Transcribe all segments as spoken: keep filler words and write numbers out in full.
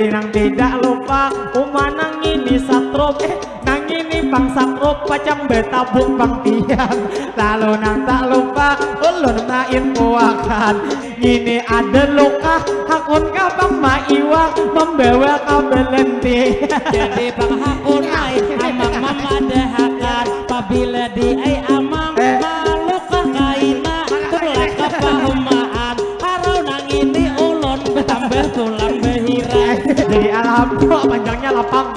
Nang tidak lupa, uma nang ini satrup, eh, nang ini pang satrup, pacang betabuk pang tiang. Lalu nang tak lupa, ulun main puakan. Ngini ada luka, hakun ka pang maiwak, membawa ka belenti. Jadi pang hakun ai, amang mamadahakan, pabila di ai amang, eh, maluka kaina, tulak ka pahumaan. Harau nang ini ulun, betambah pulang behirai. Jadi alhamdulillah, panjangnya lapang,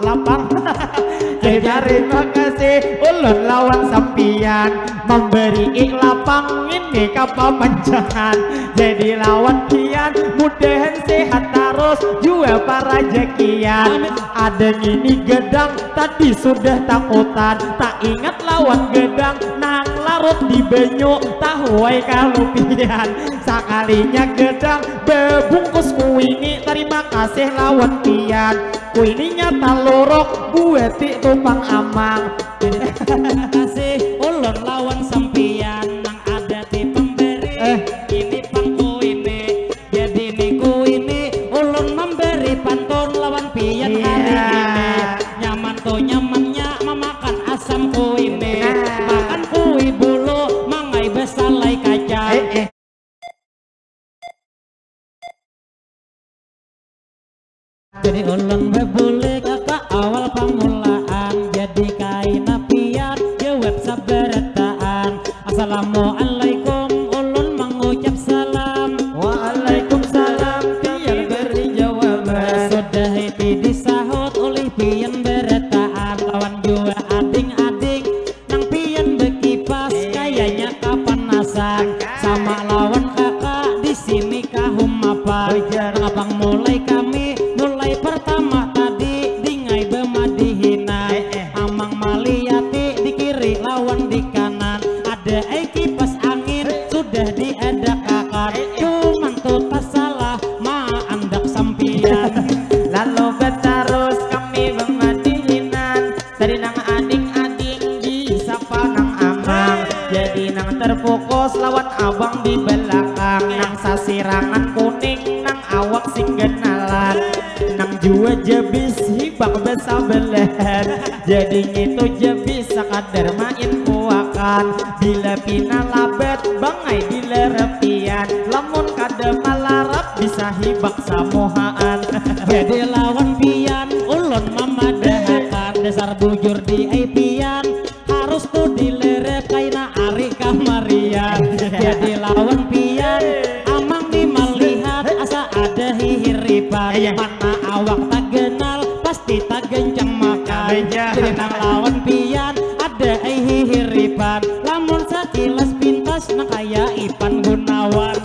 lapang. Jadi terima kasih ulun lawan sampian, memberi lapang ini ka pamanjangan. Jadi lawan pian, mudahan sehat tarus, jua parajakian. Amin. Ada ngini gedang, tadi sudah takutan, tak ingat lawan gedang nang larut di banyu, tahu ai kalu pian. Sakalinya gedang bebungkus kuini, terima kasih lawan pian. Kuininya taluruk, buati tu pang amang. Terima kasih ulun lawan sampian, nang ada ti pemberi. Eh. Ini pang kuini. Jadi ni kuini, ulun memberi pantun lawan pian hari ini. Iya. Nyaman tu nyamannya mamakan asam kuini. Nah. Makan kui bulu, mangai besalai kaca. Eh, eh. Jadi ulun bebulik ka awal pamulaan, jadi kaina pian jawab sabarataan. Assalamualaikum, ulun mangucap salam. Waalaikumsalam, pian beri jawaban. Sudah itu disahut ulih pian barataan, lawan jua ading-ading nang pian bekipas, eh, kayanya kapanasan. Sama lawan kakak di sini kahumapan. Wajar. Nangapang mulai kami, mulai pertama tadi dingai bemadihinan. Eh, eh. Amang maliati di kiri lawan di kanan. Ada ai kipas angin, eh, sudah diadakakan. Eh, eh. Cuman tu tasalah maandak sampian. Lalu betarus kami bemadihinan. Tadi nang ading-ading disapa nang amang. Jadi nang terfokus lawan abang di belakang. Nang sasirangan kuning, nang awak sing genalan. Nang jua jebis hibak besabelahan. Jadi ngitu jebis sakadar main puakan. Bila pina labat, bangai dilerepian. Lamun kada malarap, bisa hibak samuhaan. Jadi lawan pian, ulun mamadahakan. Dasar bujur di ai pian, harus tu dilerep kaina ari kamarian. Jadi lawan pian, amang ni malihat, asa ada hihiripan. Iya. Mana awak taganal, pasti tagancang makan. Iya. Jadi nang lawan pian, ada ai hihiripan. Lamun sakilas pintas, nang kaya Ipan Gunawan.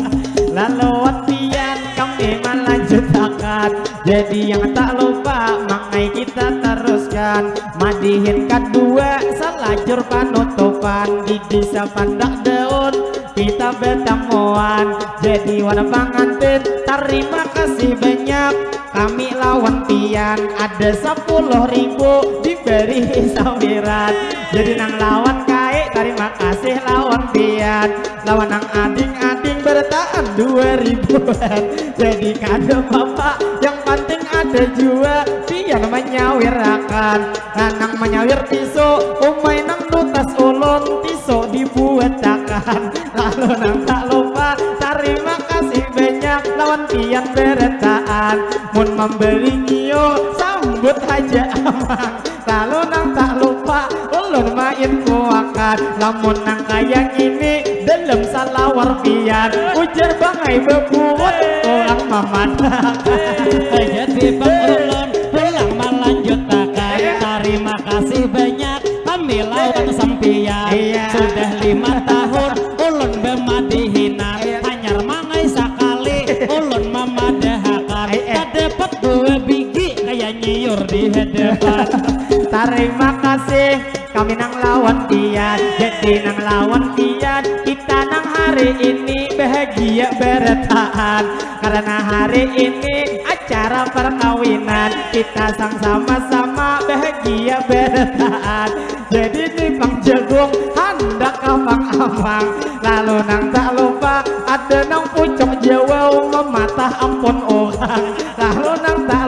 Lalu wan pian, kami malanjutakan. Jadi yang tak lupa, mangai kita teruskan. Madihin kadua, salajur panutupan. Di desa Pandak Daun, kita betamuan. Jadi wan pangantin, tarima kasih banyak. Kami lawan pian, ada sapuluh ribu diberi sawiran. Jadi nang lawan kai, tarima kasih lawan pian. Lawan nang ading-ading bertahan dua ribuan. Jadi kada apa-apa, yang penting ada jua pian manyawirakan. Nah, nang manyawir tisu, umai nang nutas ulun, tisu dibuatakan. Lalu nang tak lupa, tarima kasih banyak lawan pian berataan. Mun memberi nyiur, sambut haja amang. Lalu nang tak lupa, ulun main puakan. Lamun nang kaya ngini, dalam salawar pian, ujar bangai bebuut, pulang mamadakan. Jadi pang ulun pulang malanjutakan. Tarima kasih banyak kami lawan sampian. Iya. Sudah lima tahun ulun bemadihinan. Iya. Hanyar mangai sakali ulun mamadahakan. Iya. Kadapat dua bigi kaya nyiur di hadapan. Tarima kasih kami nang lawan pian. Jadi nang lawan pian, kita nang hari ini bahagia berataan. Karena hari ini acara perkawinan, kita sang sama-sama bahagia berataan. Jadi ni pang jagung handak ka pang amang. Lalu nang tak lupa, ada nang pucuk Jawa mematah ampun orang. Lalu nang tak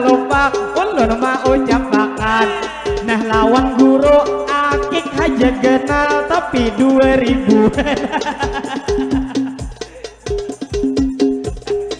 beribu.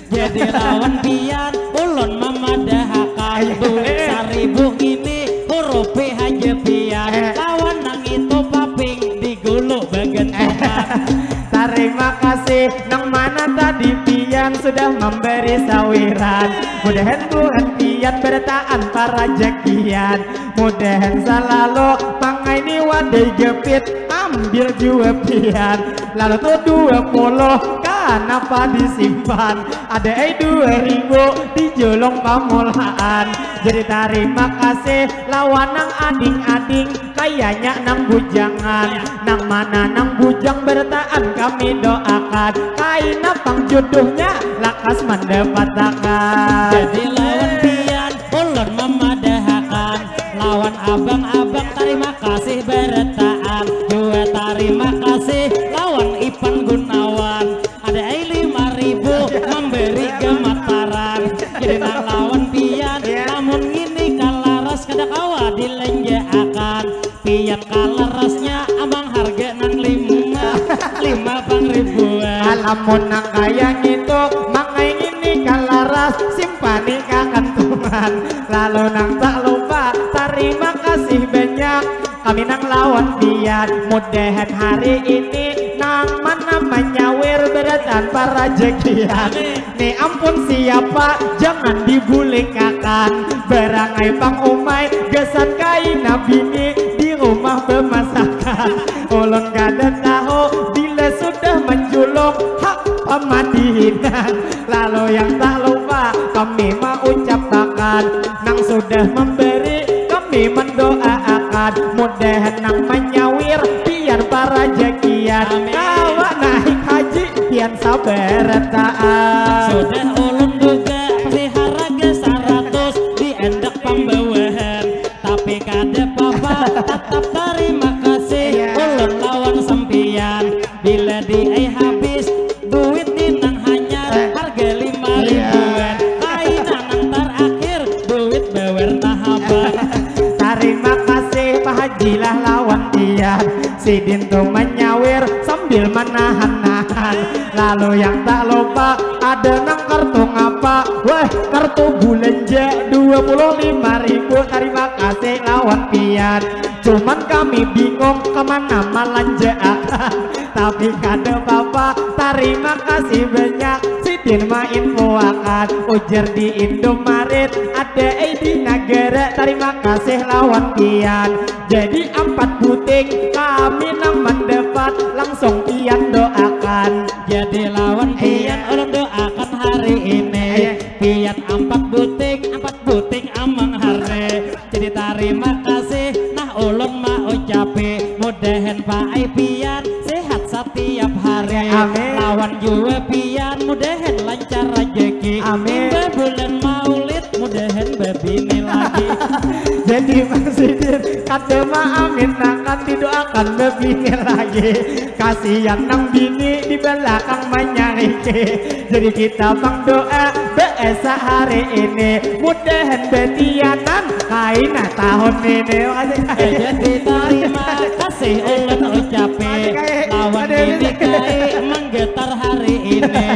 Jadi lawan pian ulun mamadahakan duit saribu ngini hurupi haja pian lawan nang itu paping di gulu bagantungan. Tarima kasih nang mana tadi pian sudah memberi sawiran. Mudahan buhan pian berataan parajakian. Mudahan salalu pangai ni wadai gepit ambil jua pian. Lalu tu dua puluh kanapa disimpan? Ada ai dua ribu di julung pamulaan. Jadi tarima kasih lawan nang ading-ading kayanya nang bujangan. Nang mana nang bujang berataan kami doakan. Kaina pang jodohnya lakas mandapatakan. Jadi lawan pian ulun mamadahakan lawan abang-abang tarima kasih berataan. Jua tarima kasih lawan Ipan Gunawan. Ada ai lima ribu memberi gemetaran. Jadi nang lawan pian, iya, lamun ngini kalaras kada kawa dilenjaakan. Pian kalarasnya amang harga nang lima, lima pang ribuan. Alamun nang kaya ngitu, mangai ngini kalaras, simpani ka kantungan. Lalu nang tak lupa, tarima kasih banyak. Kami nang lawan pian, mudahan hari ini nang mana manyawir berataan parajakian. Amin. Ni ampun siapa, jangan dibulikakan. Barangai pang umai, gasan kaina bini di rumah bemasakan. Ulun kada tahu bila sudah menjulung hak pamadihinan. Lalu yang tak lupa kami mengucapakan nang sudah memberi kami mendoaakan mudahan nang menyawir pian parajakian. Amin. Kawa naik haji pian sabarataan. Sudah ulun duga pasti haraga saratus di endak pambawahan. Tapi kada papa, tatap tarima kasih. Iya. Ulun lawan sampian. Bila diai habis duit ni nang hanyar, eh, harga lima ribuan. Iya. Kaina nang tarakhir duit bawarna habang. Tarima kasih Pak Haji lah lawan pian. Sidin tu manyawir sambil manahan-nahan. Lalu yang tak lupa ada nang kartu ngapa? Weh, kartu bulanja dua puluh lima ribu. Tarima kasih lawan pian. Cuman kami bingung kemana malanjaakan. Tapi kada papa, tarima kasih banyak sidin mainfoakan. Ujar di Indomaret, ada ai di Nagara. Tarima kasih lawan pian. Jadi ampat buting kami nang mandapat, langsung pian doakan. Jadi lawan pian, iya, ulun doakan hari ini. Iya. Pian ampat buting, ampat buting amang hari. Jadi tarima kasih, nah ulun maucapi, mudahan paai pian sehat satiap hari. Amin. Lawan jua pian, mudahan lancar rajaki. Amin. Imbah bulan Maulid, mudahan babini lagi. Jadi Bang Sidin, kada maaminakan didoakan babini lagi. Kasian nang bini di balakang manyariki. Jadi kita pang doa baasa hari ini, mudahan batianan kaina tahun ini. Makasih. Eh, jadi tarima kasih ulun ucapi. Makasih, Kai. Lawan makasih, bini Kai manggetar hari ini.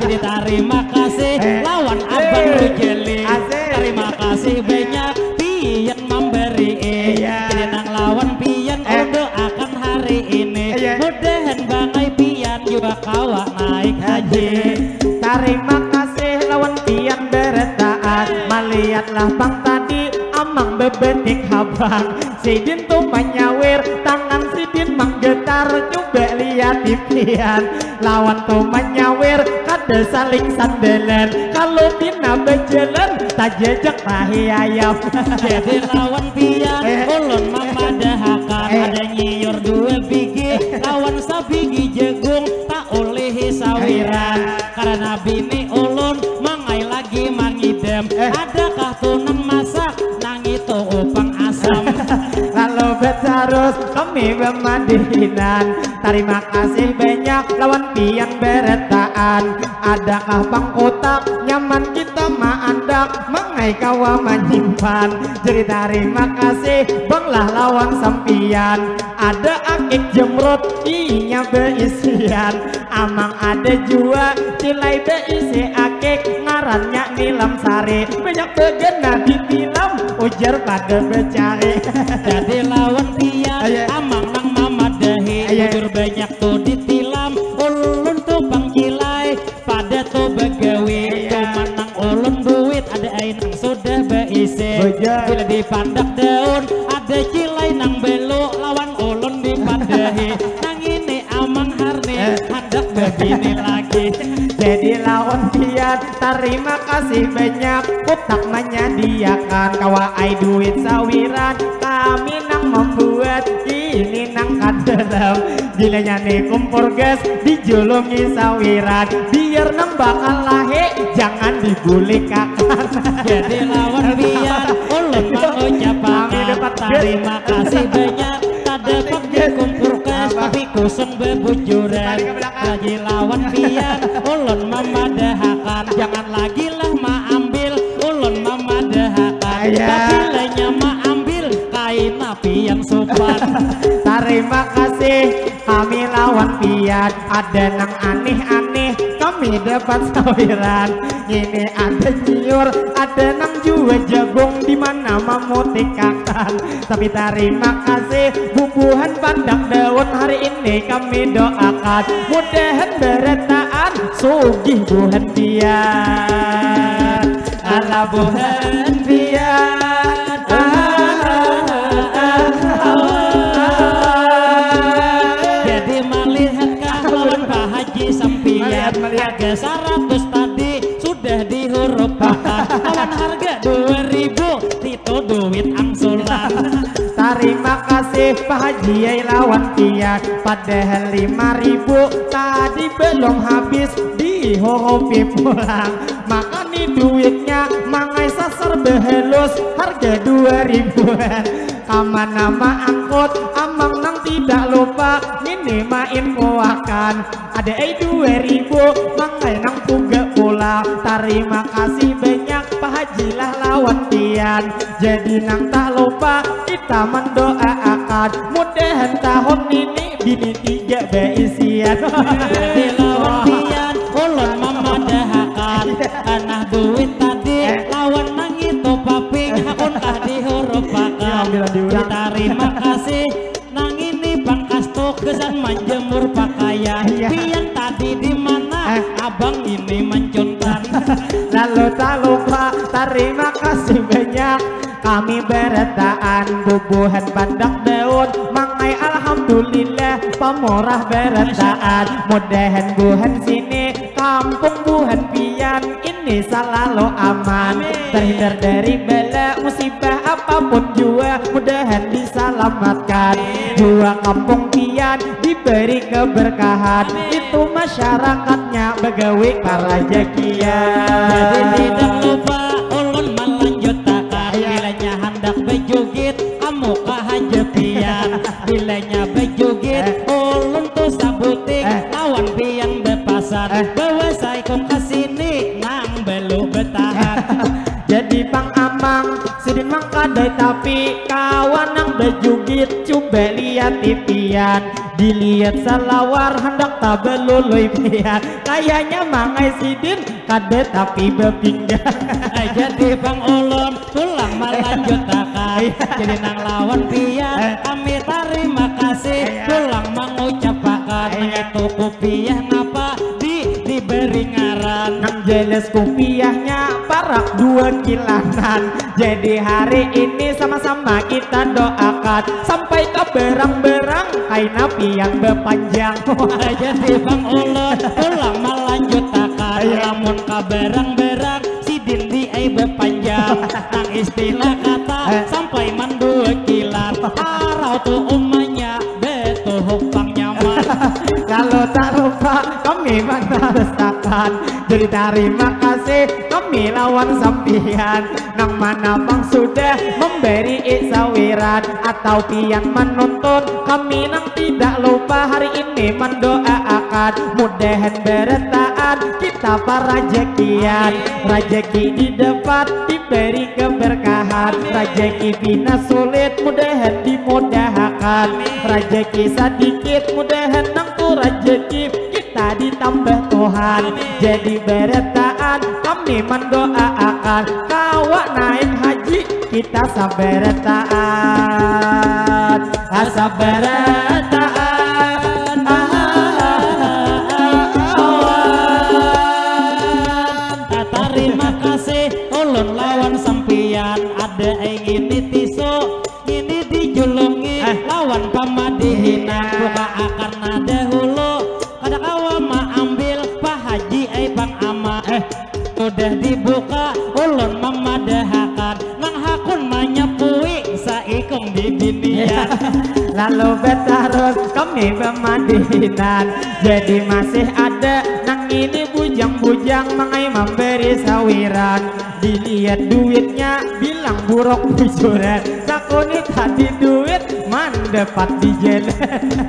Jadi tarima kasih, eh, lawan Abang, eh, Rujali. Asik. Tarima kasih banyak pian mambari. Iya. Jadi nang lawan pian, eh, ulun doakan hari ini. Iya. Mudahan bangai pian jua kawa naik haji. Tarima kasih lawan pian berataan. Malihatlah pang tadi amang bebetik habang. Sidin tu manyawir, tangan sidin manggetar. Cuba lihat pian. Lawan tu manyawir, kada saling sandalan. Kalau pina bajalan, tajajak tahi ayam. Jadi lawan pian, eh, ulun mamadahakan, eh, ada nyiur dua bigi, lawan sabigi jagung, tak ulihi sawiran. Eh. Karena bini ulun mangai lagi mangidam. Eh. Adakah tu nang masak? Nang itu upang asam. Lalu Batarus kami bamadihinan. Tarima kasih banyak lawan pian barataan. Adakah pangkutak nyaman kita maandak, mangai kawa manyimpan. Jadi tarima kasih banglah lawan sampian. Ada akik jemrut inya baisian. Amang ada jua cilai baisi akik, ngarannya Nilam Sari. Banyak bagana di tilam, ujar pada bacari. Jadi lawan pian, Aye. Amang nang mamadahi. Aye. Bujur banyak tu di tilam, ulun tu pang cilai, pada tu bagawi. Aye. Cuman nang ulun duit ada ai nang sudah baisi. Bujur. Bila di Pandak Daun, ada cilai nang belu, lawan ulun dipadahi. Nang ini Amang Harni, Eh. Handak babini lagi. Jadi lawan pian, tarima kasih banyak. Kutak manyadiakan, kawa ai duit sawiran. Kami nang mambuat, ini nang ka dalam. Bilanya ni kumpur gas, dijulungi sawiran. Biar nang bakal lahi, jangan dibulikakan. Jadi lawan pian, ulun mangucapakan Kami dapat gas. Tarima kasih banyak. Kada Dapat pakai gas. Kumpur gas, Apa? Tapi kusung babujuran. Tarik ke belakang. Lagi lawan pian, ulun mamadahakan. Jangan lagi lah maambil, ulun mamadahakan. Ayah. Pabilanya maambil, kaina pian supan. Tarima kasih, kami lawan pian. Ada nang aneh-aneh, kami dapat sawiran. Ini ada nyiur, ada nang jua jagung, di mana mamutikakan. Tapi tarima kasih, bubuhan Pandak Daun, hari ini kami doakan. Mudahan barataan, sugih buhan pian. Ala buhan pian. Ah, ah, ah, ah, ah. Jadi malihat ka lawan Pak Haji sampian. Malihat, malihat. Harga saratus tadi sudah dihurupakan. Lawan harga dua ribu, itu duit angsulan. Tarima kasih Pak Haji ai lawan pian. Padahal lima ribu tadi belum habis dihurupi pulang. Maka ni duitnya mangai sasar bahalus, harga dua ribuan. Kamana maangkut, Amang nang tidak lupa, ngini mainfoakan. Ada ai dua ribu, mangai nang puga pulang. Tarima kasih banyak Pak Haji lah lawan pian. Jadi nang tak lupa kita mendoaakan. Mudahan tahun ini bini tiga baisian. Jadi lawan pian, ulun mamadahakan. Iya. Tanah duit tadi, Eh. lawan nang itu paping, hakun kah dihurupakan. Ya, ambilan diurang. Tarima kasih, nang ini pangkastuk gasan manjemur pakaian. Iya. Pian tadi di mana? Eh. Abang ini mancuntan. Lalu tak lupa, tarima kasih banyak. Kami barataan bubuhan Pandak Daun, mangai alhamdulillah pamurah barataan. Mudahan buhan sini kampung buhan pian ini salalu aman. Amin. Terhindar dari bala musibah apapun jua, mudahan disalamatkan. Amin. Jua kampung pian diberi keberkahan. Amin. Itu masyarakatnya bagawi karajakian. Jadi tidak lupa ulun melanjutakan. Iya. Bilanya handak bejugit, kamu kah haja pian. Bilanya bejugit, Eh. ulun tu sabuting, Eh. lawan pian bepasan. Eh. Bawa saikung ke sini, nang belu betahan. Jadi pang Amang, sidin mangkadai tapi kawan nang bejugit, cuba lihat pian. Dilihat salawar, handak tabelului pian. Kayaknya mangai sidin kada tapi bepinggan. Jadi pang ulun pulang melanjutakan. Iya. Jadi nang lawan pian, Eh. kami tarima kasih. Iya. Pulang mengucapakan. Iya. Itu kupiah ngapa di diberi ngaran. Nang jelas kupiahnya parak dua kilanan. Jadi hari ini sama-sama kita doakan sampai ke berang-berang kaina pian bepanjang. Jadi pang ulun pulang melanjutakan. Iya. Lamun ke berang-berang sidin di ai bepanjang. Nang istilah kata Eh. sampai mandua kilat. Arau tu umanya betuhuk pang nyaman. Lalu tak lupa kami Iman tarusakan. Jadi tarima kasih kami lawan sampian nang mana pang sudah memberi sawiran atau pian menonton kami nang tidak lupa hari ini mendoaakan mudahan berataan kita parajakian rajaki didapat diberi keberkahan rajaki pina sulit mudahan dimudahakan rajaki sedikit mudahan nang tu rajaki kita ditambah Tuhan jadi berataan kami mendoaakan kawa naik haji kita sabarataan asa barataan tarima kasih ulun lawan sampian ada ingin tisu ini dijulungi lawan pamadihinan buka akan dahulu kada kawa maambil pahaji ai pang ama eh udah dibuka ulun mamadahakan nang hakun manyapui saikung di dunia lalu betarus kami pamadihinan jadi masih ada nang ini bujang-bujang mangai mamberi sawiran dilihat duitnya bilang buruk bujuran sakuni tadi duit mandapat di jalan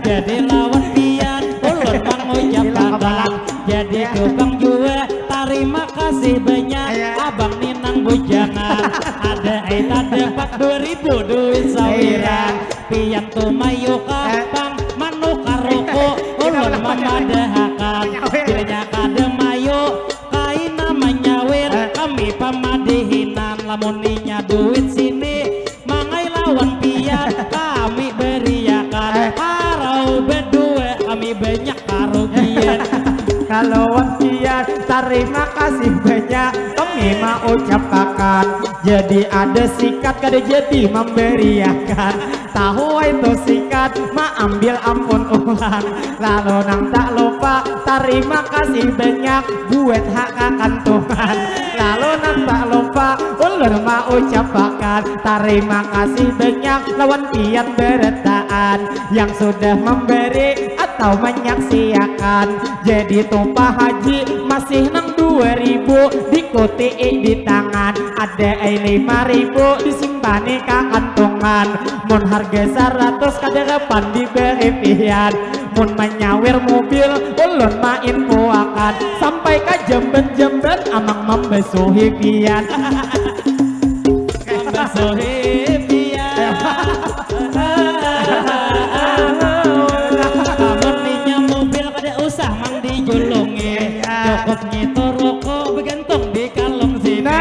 jadi lawan pian ulun mangucap jadi tukang jua tarima kasih banyak abang ninang bujangan ada ai tadapat dua ribu duit sawiran pian tu mayu kapang manukar ruku ulun mamadahakan bilanya kada mayu kaina manyawir kami pamadihinan lamun inya duit sini mangai lawan pian kami beriakan harau bedua kami banyak karugian kalau pian tarima kasih banyak kami mau ucapakan jadi ada sikat kada jadi memberiakan tahu itu sikat maambil ampun ulang lalu nang tak lupa tarima kasih banyak buat hak akan Tuhan lalu nang tak lupa ulun mau ucapakan tarima kasih banyak lawan pian berataan yang sudah memberi atau menyaksiakan jadi tumpah haji masih nang dua ribu dikuti di tangan ada ai lima ribu disimpani ka kantungan mun harga saratus kada kapan diberi pian mun manyawir mobil ulun main puakan sampai ka jamban-jamban amang mambasuhi pian mambasuhi pian amun inya mobil kada usah mang dijulungi cukup ngitu ruku begantung di kalung sini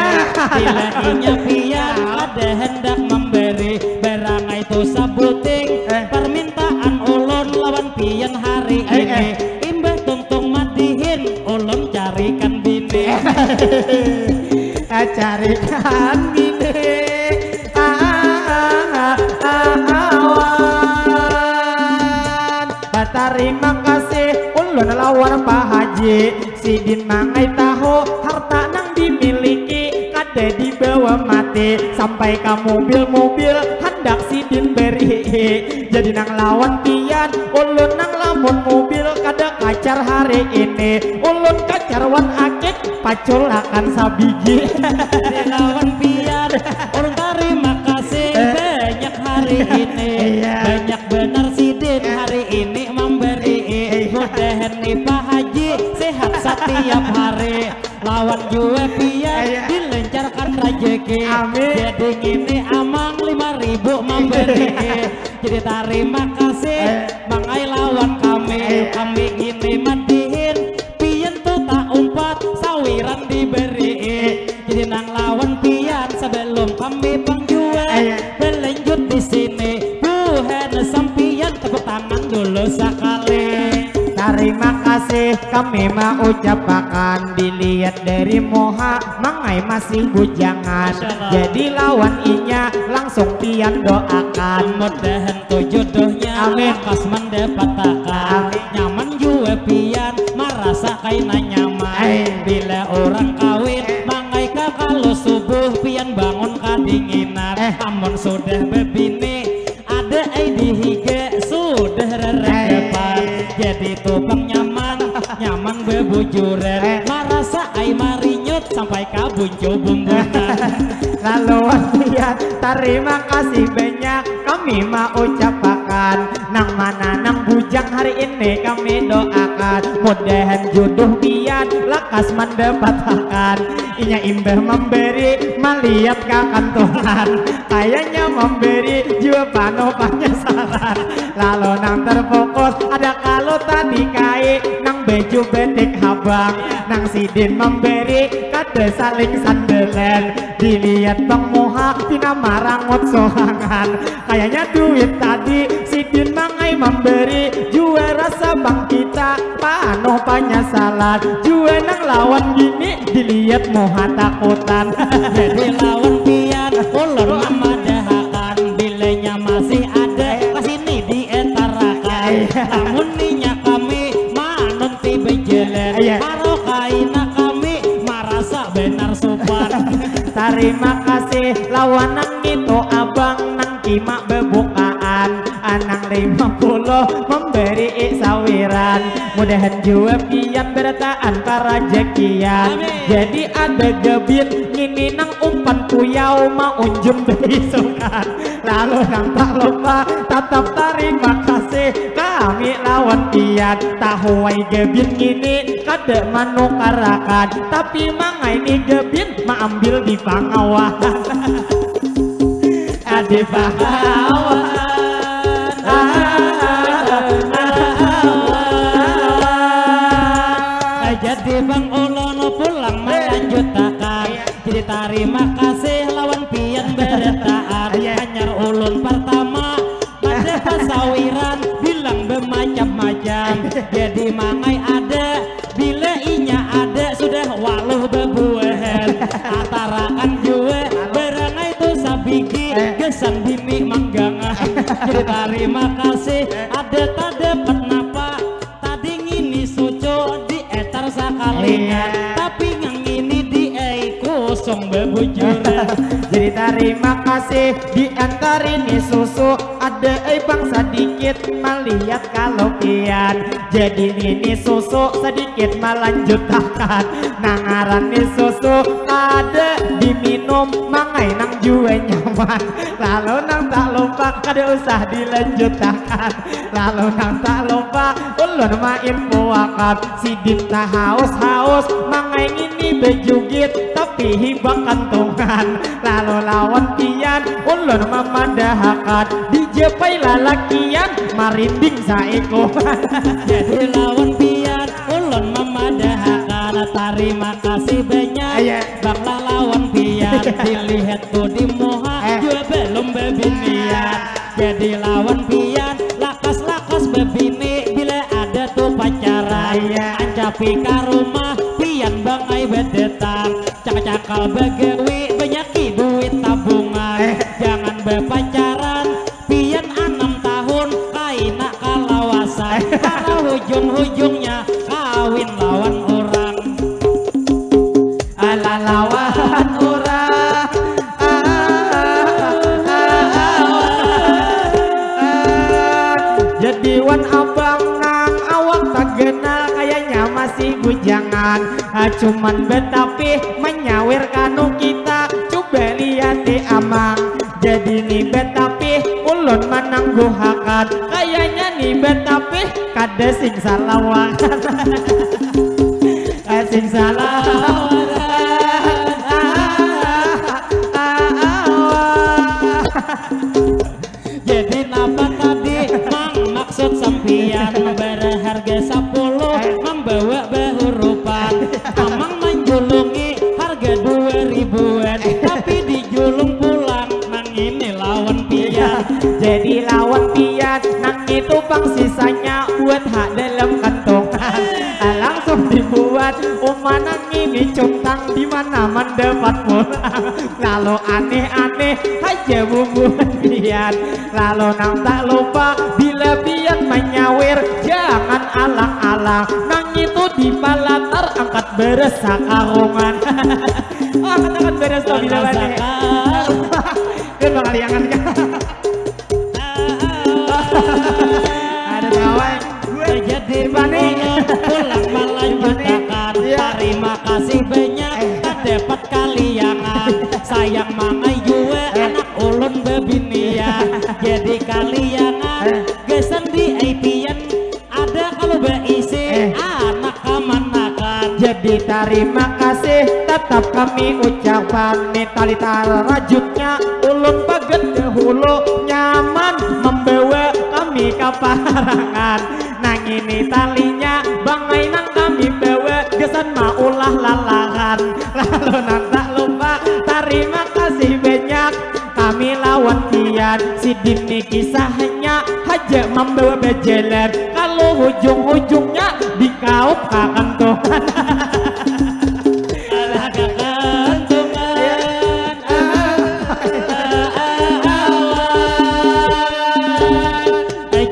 bila inya pian kada hendak memberi barang itu sabuting permintaan ulun lawan pian hari ini imbah tungtung madihin ulun carikan bini carikan bini awan tarima kasih ulun lawan Pak Haji sidin mangai tahu harta nang dimiliki kada dibawa mati sampai ka mobil-mobil handak sidin beri jadi nang lawan pian ulun nang lamun mobil kada kacar hari ini ulun kacar wan akik paculakan sabigi lawan pian ulun tarima kasih banyak hari ini banyak benar sidin hari ini memberi mudahan ni Pak Haji sehat setiap hari lawan jua pian dilancarkan rezeki jadi ngini amang lima ribu memberi jadi tarima kasih mangai lawan kami kami ini madihin pian tu tak umpat sawiran diberi jadi nang lawan pian sebelum kami pangjua berlanjut di sini buhan sampian tepuk tangan dulu sekali tarima kasih kami mengucapkan dilihat dari muha mangai masih bujangan jadi lawan inya langsung pian doakan mudahan tu jodohnya Amin. Lekas mendapatakan Amin. Nyaman jua pian marasa kaina nyaman Amin. Bila orang kawin mangai ka kalau subuh pian bangun kadinginan eh. Amun sudah bebini ada ai di higa sudah rerep depan jadi tukang nyaman nyaman be Bujuran, eh, marasa ai marinyut sampai ka buncu bumbunan. Lalu pian, tarima kasih banyak kami maucapakan. Nang mana nang bujang hari ini kami doakan. Mudahan jodoh pian lakas mandapatakan. Inya imbah mambari maliat ka kantungan. Kayanya mambari jua panuh panyasalan. Lalu nang terfokus ada kalu tadi kai nang baju betik habang. Nang sidin mambari kada saling sandalan. Diliat bang muha pina marangut sorangan. Kayanya duit tadi sidin mangai mambari jua rasa bang kita panuh panyasalan. Jua nang lawan gini diliat muha takutan. Jadi lawan pian ulun mamadahakan bilanya masih ada kasini dietarakan. Lamun ninya kami manunti bejalan. Iya. Haro kaina kami marasa benar supan. Tarima kasih lawan nang itu abang nang kima bebukaan. Anang lima puluh memberi sawiran. Mudahan jua pian berataan karajakian. Amin. Jadi ada gabin ngini nang umpan kuyau maunjun beisukan. Lalu nang tak lupa tatap tarima kasih kami lawan pian. Tahuai gabin ngini kada manukarakan tapi mangaini gabin maambil di pangawahan. Di pangawahan. Jadi bang ulun pulang melanjutakan. Jadi tarima kasih lawan pian berataan. Iya. Hanyar ulun pertama ada pasawiran bilang bermacam-macam. Jadi mangai ada bila inya ada sudah waluh bebuahan. Atarakan jua berangai tu sabigi. Eh. Gesan bini manggangan. Jadi tarima kasih ada tak dapat napa. Tadi ngini sucu di etar sakalingan. Iya. Tapi nang ngini di ai kusung bebujuran. Jadi tarima kasih di antar ini susu. Ada ai bang sadikit malihat kalau pian. Jadi nini susu sedikit melanjutakan. Nang ngaran ni susu kada diminum mangai nang jua nyaman. Lalu nang tak lupa kada usah dilanjutakan. Lalu nang tak lupa ulun mainfoakan sidin tahaus-haus mangai ngini bejugit tapi hibak kantungan. Lalu lawan pian ulun mamadahakan dijapai lalakian marinding saikuan. Jadi lawan pian ulun mamadahakan tarima kasih banyak. Iya. Bang lawan pian dilihat tu di muha. Eh. Jua belum bebinian. Jadi lawan pian lakas-lakas bebini bila ada tu pacaran. Iya. Ancapi ka rumah pian bangai bedetang. Cakal-cakal bagawi banyaki duit tabungan. Eh. Jangan bepacaran pian anam tahun kaina kalawasan. Eh. Para hujung-hujungnya kawin lawan orang. Ala lawan urang. Jadi wan abang nang awak tak kenal kayaknya masih bujangan. Ah, cuman betapih menyawir kanu kita coba lihat di amang. Jadi ni betapih ulun manangguhakan kayaknya ni betapih kada sing salawakan. Sing salah. Jadi napa tadi mang maksud sampian berharga sepuluh membawa behurupan amang menjulungi harga dua ribuan tapi dijulung pulang nang ini lawan pian. Jadi lawan pian nang itu pang sisanya buat hak dalam kantongan. Langsung dibuat uma nang ini cuntang di mana mendapat pulang. Lalu aneh-aneh aja bumbuan pian. Lalu nang tak lupa bila pian menyawir jangan alang-alang. Nang itu di palatar angkat beres sakarungan. Oh, angkat-angkat beres tuh bila balik. Dia bakal liangan kan. Ada kawan. Jadi pulang malah juta. Jadi tarima kasih tetap kami ucapan. Ni tali tarajutnya ulun pagat dahulu, nyaman membawa kami ka parangan. Nang ini talinya bangai nang kami bawa, gasan maulah lalaran. Lalu nang tak lupa tarima kasih banyak kami lawan pian. Sidin ni kisahnya haja mambawa bajalan, kalu hujung-hujungnya dikaup ka kantungan. Alah ka kantungan.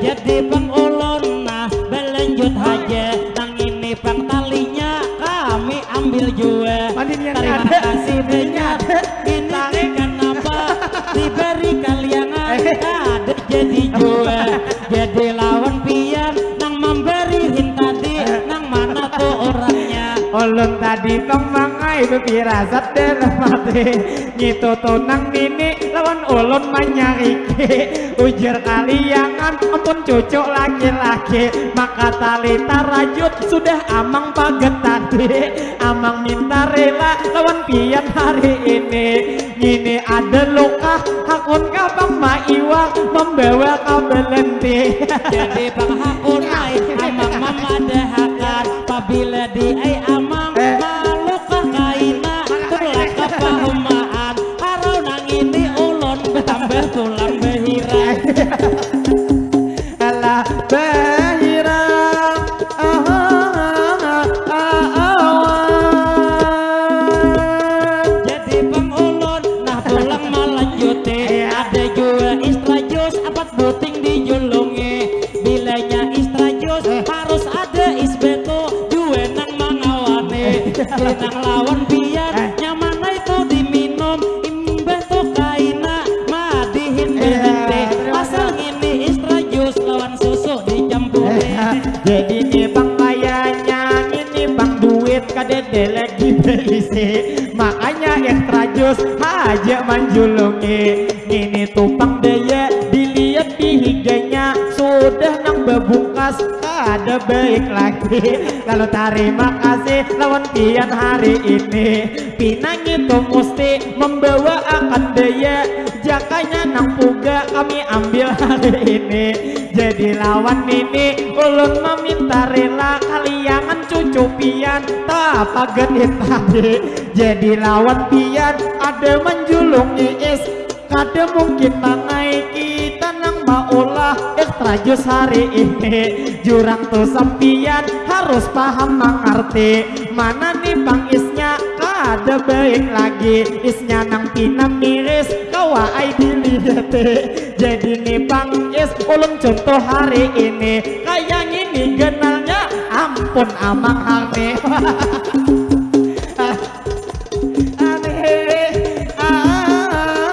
Jadi pang ulun nah balanjut haja, nang ini pang talinya kami ambil jua. Tarima kasih banyak. Ini kanapa diberi kaliangan, kada jadi jua. Jadi lawan pian nang mambarihin tadi, nang mana tu urangnya? Ulun tadi pang mangai bapirasat dalam hati. Ngitu tu nang nini lawan ulun manyariki. Ujar kaliangan ampun cucu laki-laki. Maka tali tarajut sudah amang pagat tadi. Amang minta rela lawan pian hari ini. Ngini ada luka, hakun ka pang maiwang, mambawa ka balandi. Jadi pang hakun ai amang mamadahakan, pabila di ai amang maluka kaina, tulak ka pahumaan. Harau nang ini ulun batambah pulang bahirang. Alah bahirang. Jadi pang ulun nah pulang malanjuti. Ada jua extra jus apat buting dijulungi. Bilanya extra jus harus ada is batu jua nang mangawani. Nang lawan pian nyaman ai tu diminum, imbah tu kaina madihin bahati. Pasal ngini extra jus lawan susu dicampuri. Jadi ni pang kayanya ngini pang duit kadada lagi baisi, makanya extra jus haja manjulungi. Ngini tu pang daya dilihat di higanya, sudah nang babungkas kada baik lagi. Lalu tarima kasih lawan pian hari ini. Pinangi tu musti mambawa akan daya, jakanya nang puga kami ambil hari ini. Jadi lawan nini ulun maminta rela, kaliangan cucu pian tapagat tadi. Jadi lawan pian ada manjulungi is, kada mungkin mangai kita nang maulah extra jus hari ini. Jurang tu sampian harus paham mangarti. Mana ni pang isnya kada baik lagi. Isnya nang pina miris kawa ai dilihati. Jadi ni pang is ulun contoh hari ini. Kaya ngini ganalnya ampun amang hari. Aneh. Ah,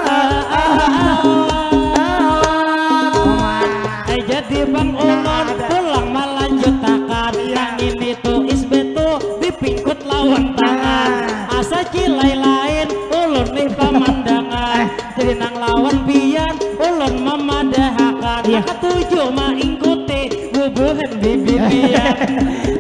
ah, ah, ah. Ai jadi pang ulun pulang malanjutakan. Iya. Nang ini tu is betu dipingkut lawan tangan. Nah. Asa cilai lain ulun nih pamandangan. Eh. Jadi nang lawan pian ulun mamadahakan. Iya. Nah, katuju maingkuti bubuhan bibi pian.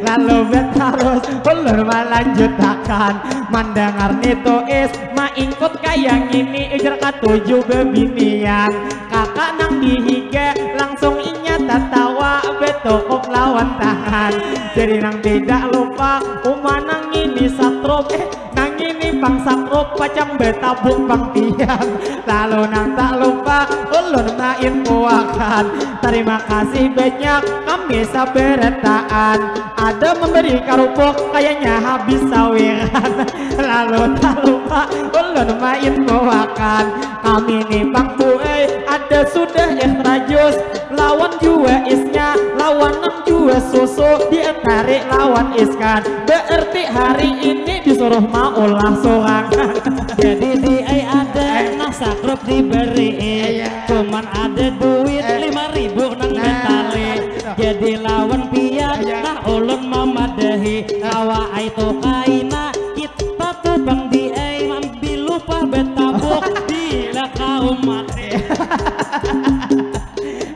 Lalu batarus ulun malanjutakan. Mandangar ni tu is maingkut kaya ngini, ujar katuju babinian. Kakak nang di higa langsung inya tatawa batukup lawan tangan. Jadi nang tidak lupa uma nang ini satrup, eh, nang ini pang satrup pacang batabuk pang pian. Lalu nang tak lupa ulun main puakan. Tarima kasih banyak kami sabarataan. Ada memberi karupuk, kayanya habis sawiran. Lalu tak lupa ulun main makan. Kami ni pang buai, ada sudah extra jus, lawan jua isnya, lawan nang jua susu, ditarik lawan iskan. Berarti hari ini disuruh maulah sorangan. Jadi di ai ada, eh, nah sakrup diberi. Iya. Cuman ada duit, eh, lima ribu nang, nah, batali. Nah, gitu. Jadi lawan pian, iya, nah ulun mamadahi, nah, kawa ai tu kaina, kita tu pang di ai mambi lupa batabuk bila kaum mati.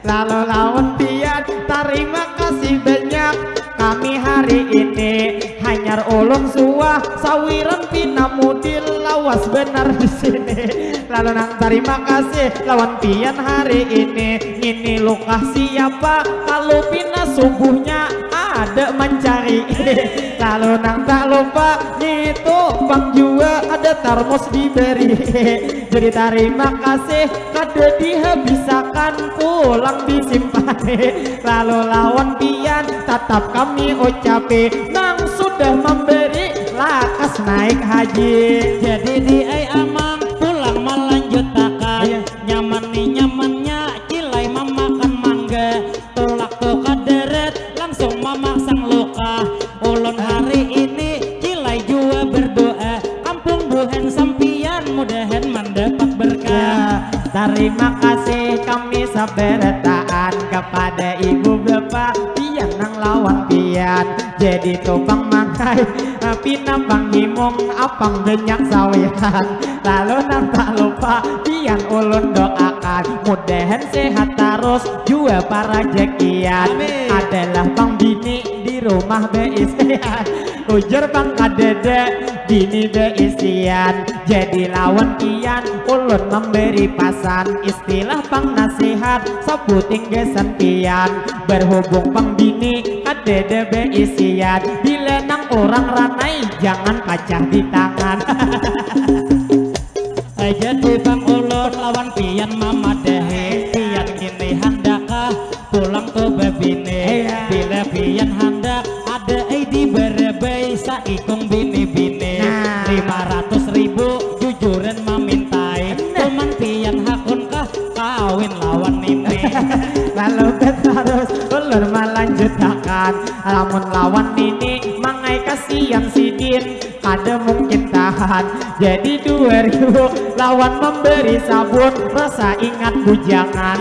Lalu lawan pian, tarima kasih banyak. Kami hari ini hanyar ulun suah sawiran pina mudil lawas benar di sini. Lalu nang terima kasih lawan pian hari ini. Ngini lukah siapa kalau pina subuhnya ada mencari. Lalu nang tak lupa ngitu pang jua ada termos diberi. Jadi terima kasih kada dihabisakan pulang disimpan. Lalu lawan pian tatap kami ucapi nang sudah memberi lakas naik haji. Jadi di ai amang pulang melanjutakan. Iya. Nyaman ni nyamannya cilai mamakan mangga. Tulak tu kaderet langsung mamasang luka. Ulun hari ini cilai jua berdoa. Kampung buhan sampian mudahan mendapat berkah. Ya, terima kasih kami sabarataan kepada ibu bapa pian nang lawan pian. Jadi tu pang mangkai pina panghimung apang banyak sawiran. Lalu nang tak lupa pian ulun doakan mudahan sehat terus jua parajakian. Amin. Adalah pang bini di rumah beisian. Ujar pang kadada bini beisian. Jadi lawan pian ulun memberi pasan istilah pang nasihat sabuting gasan pian. Berhubung pang bini kadada beisian bila nang orang ranai jangan pacah di tangan. Jadi pang ulun lawan pian mamadahi pian kini handakah pulang tu babini. Iya. Bila pian handak ada ai di barabai saikung bini-bini. Nah. Lima ratus ribu jujuran mamintai. Nah. Cuman pian hakunkah kawin lawan nini. Lalu terus ulun melanjutakan lamun lawan nini mangai kasihan sidin kada mungkin tahan. Jadi dua ribu lawan memberi sabun rasa ingat bujangan.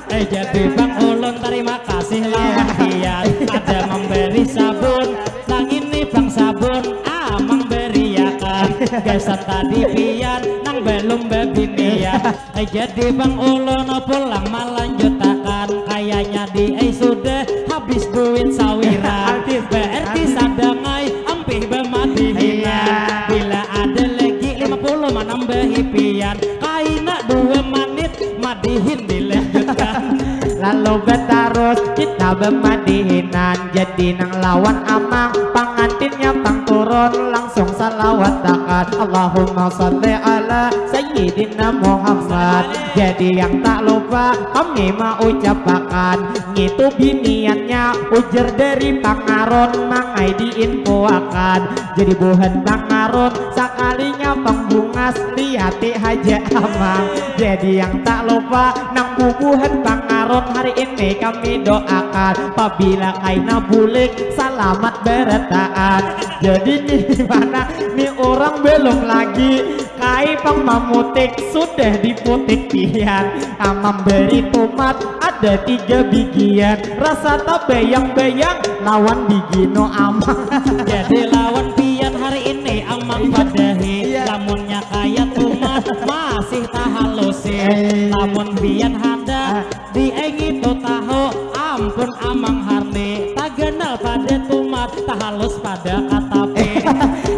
Eh jadi bang ulun terima kasih lawan pian ada memberi sabun. Nang ini bang sabun amang beriakan gasan tadi pian nang belum bebinian. Eh jadi bang ulun pulang melanjutakan kayaknya di eh sudah habis duit sawiran. Habis. Berarti sadangai ampih bemadihinan. Iya. Bila ada lagi lima puluh menambahi pian kaina dua menit madihin dilanjutkan. Lalu betarus kita bemadihinan jadi nang lawan amang pangantinnya pang turun langsung salawat takan Allahumma salli ala sayyidina Muhammad. Jadi yang tak lupa kami mau ucapakan ngitu biniannya ujar dari pangaron mangai diinfoakan. Jadi buhan pangaron sakalinya pangbungas liati haja amang. Jadi yang tak lupa nang bubuhan pangaron hari ini kami doakan pabila kaina bulik salamat berataan. Jadi nih mana nih orang belum lagi kai pang mamutik sudah diputik pian amang beri tumat ada tiga bigian rasa tabayang-bayang lawan bigino amang. Jadi lawan pian hari ini amang padahi. Iya. Lamunnya kaya tumat masih tahalusi. Eh. Lamun pian handak diengi tu tahu ampun amang harni taganal pada tumat tahalus pada katapi.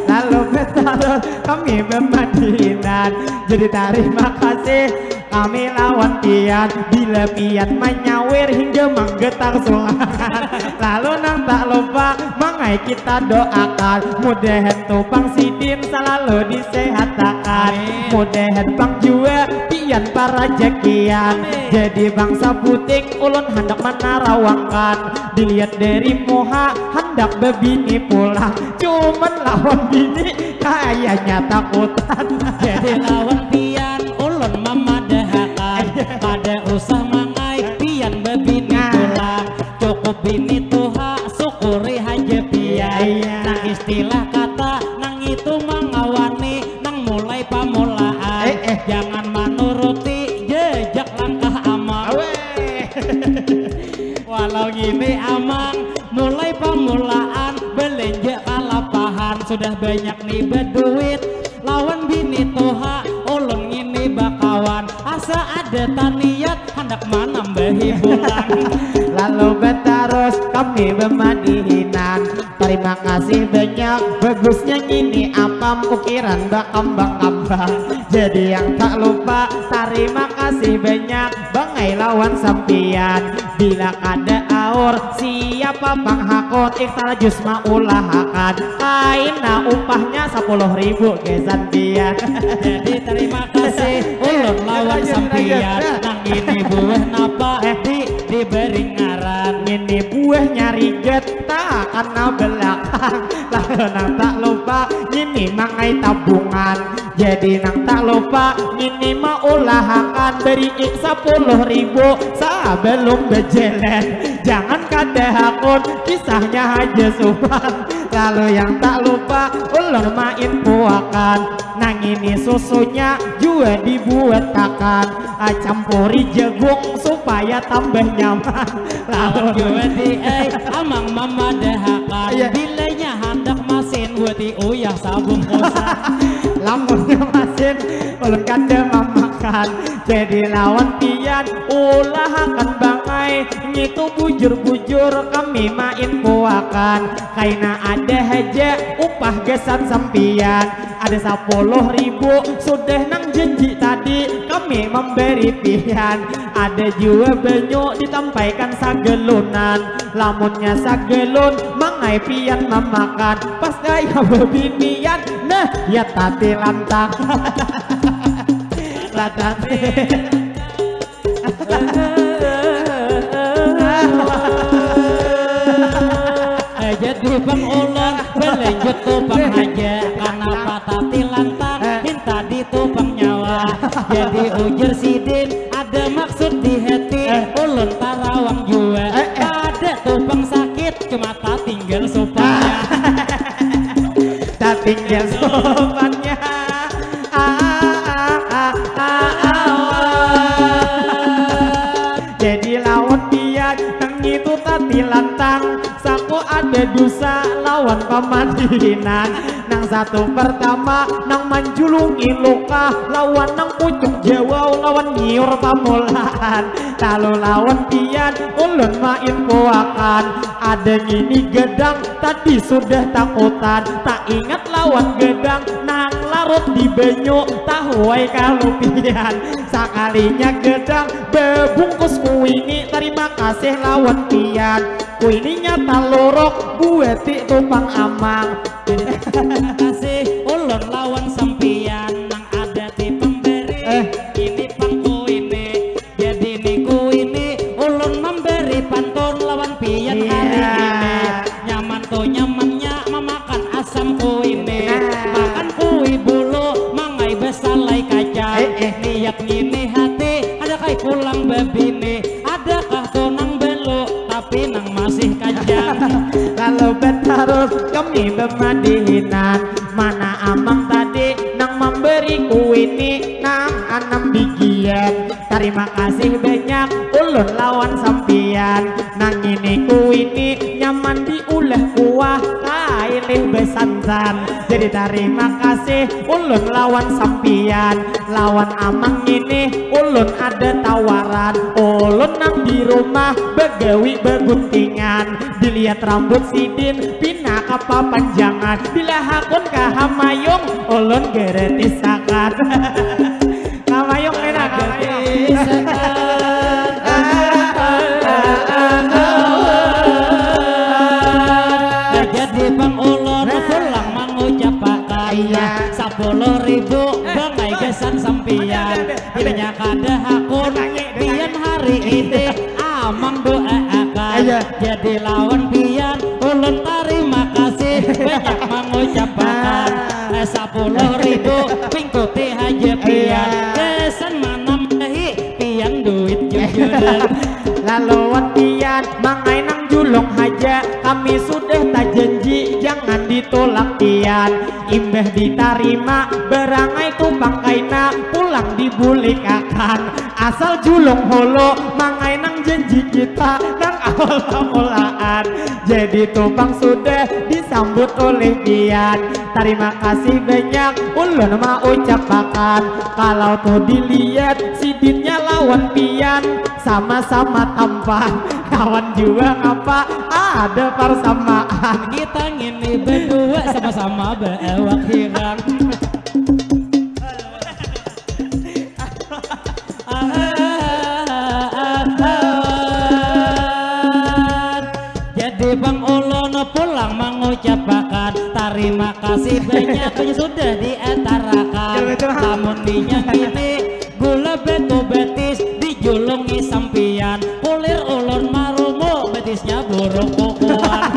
Lalu betul kami bemadinan jadi terima kasih kami lawan pian bila pian menyawir hingga menggetar sulangan. Lalu nang tak lupa mangai kita doakan mudahan tu pang sidin selalu disehatakan. Amin. Mudahan pang jua pian parajakian. Amin. Jadi bangsa puting ulun handak manarawangkan dilihat dari muha handak bebini pulang cuman lawan bini kayaknya takutan. Jadi lawan pian ulun mamadahakan kada usah mangai pian bebini pulang cukup bini tuha syukuri haja pian. Iya, iya. Nang istilah kata nang itu mangawani nang mulai pamulaan. Eh, eh. Jangan manuruti jejak langkah amang. Aweh. Walau ngini amang mulai pamulaan belanja kalapahan sudah banyak nih beduit lawan bini tuha ulun ngini bakawan asa ada taniat handak manambahi bulan. Lalu betarus Kami bemadihinan. Terima kasih banyak. Bagusnya ngini apam ukiran bakambang-kambang. Jadi yang tak lupa, terima kasih banyak bangai lawan sampian. Bila kada aur, siapa pang hakun ikhtar jus maulahakan. Kaina upahnya sapuluh ribu gasan pian. Jadi terima kasih ulun lawan sampian. Nang ini buah napa di diberi ngaran. Ini buahnya riget, tak kena belakang. Lalu nang tak lupa, ini mangai tabungan. Jadi nang tak lupa, ini maulahakan beri sapuluh ribu sebelum bejelet. Jangan kada hakun, kisahnya haja supan. Lalu yang tak lupa, ulun main puakan. Nang ini susunya jua dibuatakan. Ah, campuri jagung supaya tambah nyaman. Lawan jua di ai, amang mamadahakan. Iya. Bilanya handak masin buati uyah sabungkusan. Lamunnya masin, ulun kada mamakan. Jadi lawan pian, ulahakan bangai. Ngitu bujur-bujur kami main puakan. Kaina ada haja upah gasan sampian. Ada sapuluh ribu sudah nang janji tadi kami memberi pian. Ada jua banyu ditampaikan sagelunan. Lamunnya sagelun mangai pian mamakan. Pas kaya bebinian, nah, ya tati lantang. Latati. Jadi pang ulun balanjut tu pang haja, kanapa tati lantang minta di tu pang nyawa. Jadi ujar sidin ada maksud di hati, ulun tarawang jua. Ada tu pang sakit, cuma tatinggal sopannya. Tatinggal sopannya. Ah, ah, ah, ah, ah. Jadi lawan pian nang itu tati lantang, saku ada dusa lawan pamadihinan. Nang satu pertama nang manjulungi luka lawan nang pucuk jawau lawan nyiur pamulaan. Lalu lawan pian ulun main puakan. Ada ngini gadang tadi sudah takutan, tak ingat lawan gadang nang larut di banyu, tahuai kalupian. Sakalinya gadang babungkus kuini, terima kasih lawan pian. Kuininya taluruk buati tu pang amang. Jadi terima kasih ulun lawan sampian nang ada di pemberi. Eh. Ini pang kuini. Jadi niku ini ulun memberi pantun lawan pian hari ini. Nyaman tu nyamannya memakan asam kui ini. Nah. Makan kui bulu, mangai besalai kacang. Eh, eh. Niat ngini hati, ada kai pulang bebini. Adakah tu nang belu, tapi nang masih kacang. Lalu betarus kami bemadihinan. Mana amang tadi nang memberi kui ini nang anam bigian. Tarima kasih banyak ulun lawan sampian. Nang ini kuini nyaman diulah kuah kailih besantan. Jadi tarima kasih ulun lawan sampian. Lawan amang ini ulun ada tawaran. Ulun nang di rumah bagawi baguntingan. Dilihat rambut sidin pina kapapanjangan. Bila hakun kahamayung ulun gratisakan. Kamayung kena kamayung. Jadi pang ulun pulang mangucapakan. Iya. Sapuluh ribu bangai gasan sampian. Bilanya kada hakun pian hari ini amang doa akan. Iya. Jadi lawan pian ulun tarima kasih banyak mangucapakan. Eh, sapuluh ribu pingkuti haja pian. Iya. Gasan manambahi pian duit jujuran. Laluan pian mangai nang julung haja, kami sudah tajanji jangan ditulak pian. Imbah ditarima barangai tu pang kaina pulang dibulikakan. Asal julung hulu mangai nang janji kita nang awal pamulaan. Jadi tu pang sudah disambut oleh pian. Tarima kasih banyak ulun maucapakan. Kalau tu dilihat sidinnya lawan pian sama-sama tampan. Awan jua ngapa ada parsamaan. Kita ngini berdua sama-sama beawak hirang. Jadi bang ulun pulang mengucapakan tarima kasih banyak yang sudah diatarakan. Lamun minyak ini gula batu betis dijulungi sampian, kulir ulun marungu betisnya buruk kukuan.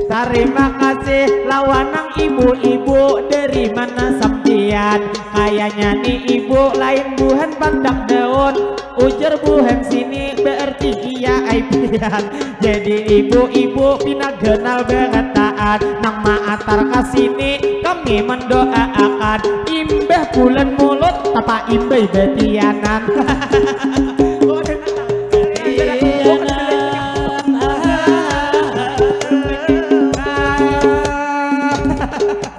Tarima kasih lawan nang ibu-ibu, dari mana sampian? Kayanya ni ibu lain buhan pandak daun. Ujar buhan sini berarti iya ai pian. Jadi ibu-ibu pina ganal berataan. Nang maatar ka sini kami mendoaakan. Imbah bulan mulut tapa imbai batianan.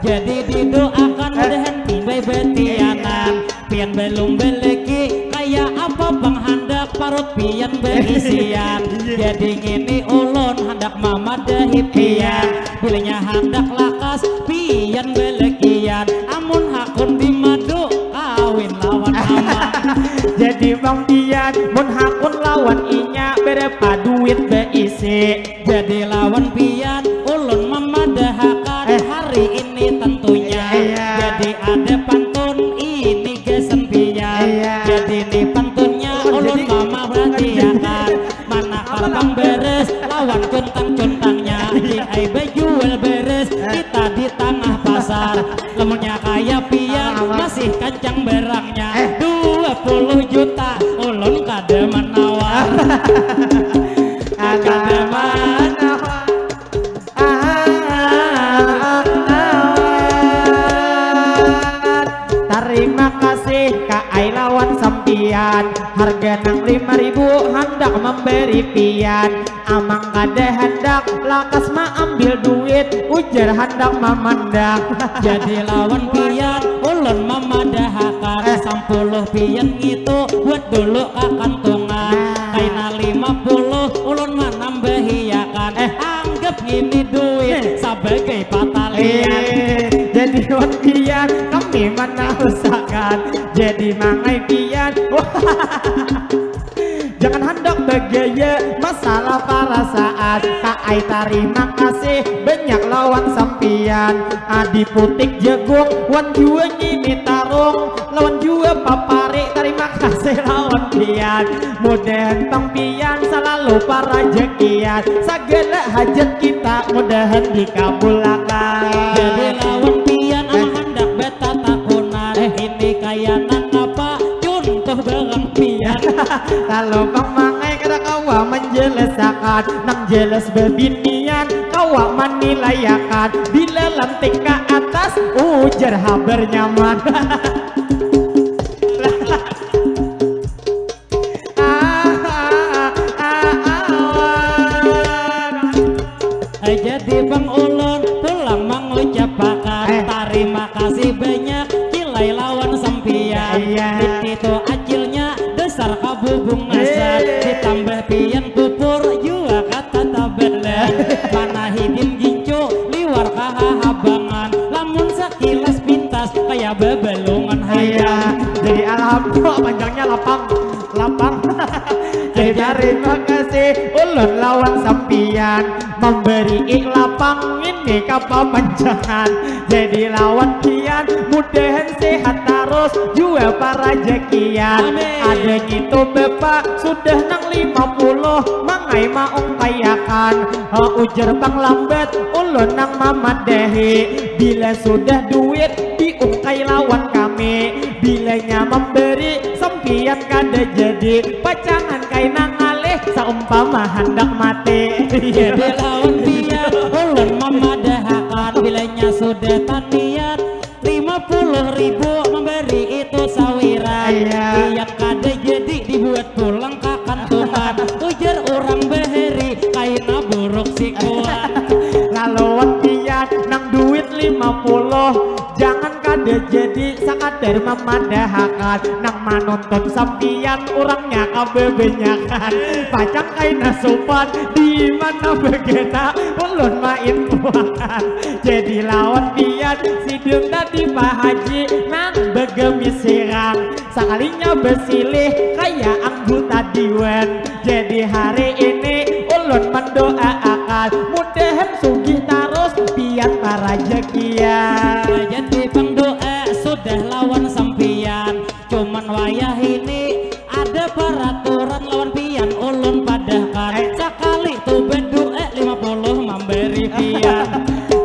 Jadi didoakan mudahan timbai betianan. Pian belum beleki kaya apa pang handak parut pian beisian. Jadi ngini ulun handak mamadahi pian. Bilanya handak lakas pian belekian. Amun hakun di madu kawin lawan amang. Jadi bang pian mun hakun lawan inya berapa duit beisi. Jadi lawan pian ulun mamadahakan. Eh. Hari ini tentunya. Iya. Jadi ada pantun ini gasan pian. Iya. Jadi ini pantunnya ulun jadi mamadahakan. Manakal pang beres lawan cuntang-cuntangnya. Di ai bejual beres kita di tangah pasar. Lamunnya kaya pian masih kancang berangnya. Eh. Dua puluh juta ulun kada menawar. Kada manawar. Tarima kasih ka ai lawan sampian. Harga nang lima ribu handak memberi pian. Amang kada handak lakas maambil duit, ujar handak mamandang. Jadi lawan pian ulun mamadahakan. Eh. Sampuluh pian ngitu buat dulu kakantungan. Nah. Kaina lima puluh ulun manambahiakan. Eh. Anggap ngini duit. Eh. Sabagai patalian. Eh, jadi lawan pian kami manahusakan. Jadi mangai pian. Wah. Jangan handak bagaya masalah parasaan. Ka ai tarima kasih banyak lawan sampian. Adi putik jagung wan jua ngini tarung lawan jua papari, tarima kasih lawan pian. Mudahan pang pian salalu parajakian, sagala hajat kita mudahan dikabulakan. Jadi lawan pian amun handak batatakunan. Eh. Ini kaya nang apa? Contoh barang pian. Lalu pang mangai kada kawa menjelasakan. Nang jelas bebinian kawa manilaiakan. Bila lantik ka atas ujar habar nyaman. Jadi pang ulun pulang mangucapakan. Eh. Tarima kasih banyak kilai lawan sampian. Iya. Itu acilnya dasar kabubungasan. Eh. Ditambah pian pupur jua kata tabalah. Eh. Mana hidin gincu liwar kahahabangan. Lamun sakilas pintas kaya babalungan. Iya. Hayam. Jadi alhamdulillah panjangnya lapang. Lapang. Jadi tarima kasih ulun lawan sampian memberi lapang ini ka papanjangan. Jadi lawan pian mudahan sehat tarus jua parajakian. Amin. Ada ngitu bapak sudah nang lima puluh mangai maungkaiakan. Ha, ujar pang lambat ulun nang mamadahi. Bila sudah duit diungkai lawan kami. Bilanya memberi sampian kada jadi, pacangan kaina ngalih saumpama handak mati. Jadi lawan pian ulun mamadahakan, bilanya sudah taniat lima puluh ribu memberi itu sawiran. Iya. Pian kada jadi dibuat pulang ka kantungan. Ujar urang bahari kaina buruk sikuan. Laluan pian nang duit lima puluh, jangan kada jadi sakada Ter mamadahakan nang manonton sampiyan urangnya kabebanyakan pacang kaina sopan di mana begeta ulun main puakan jadi lawan pian sidung tadi Pak Haji nang begemis sirang sakalinya besilih kaya anggota dewan jadi hari ini ulun mendoa akan mudahan sugih tarus pian parajakian jadi pang doa sudah lawan sampian cuman wayah ini ada peraturan lawan pian ulun padahkan sakali tu bedoa lima puluh memberi pian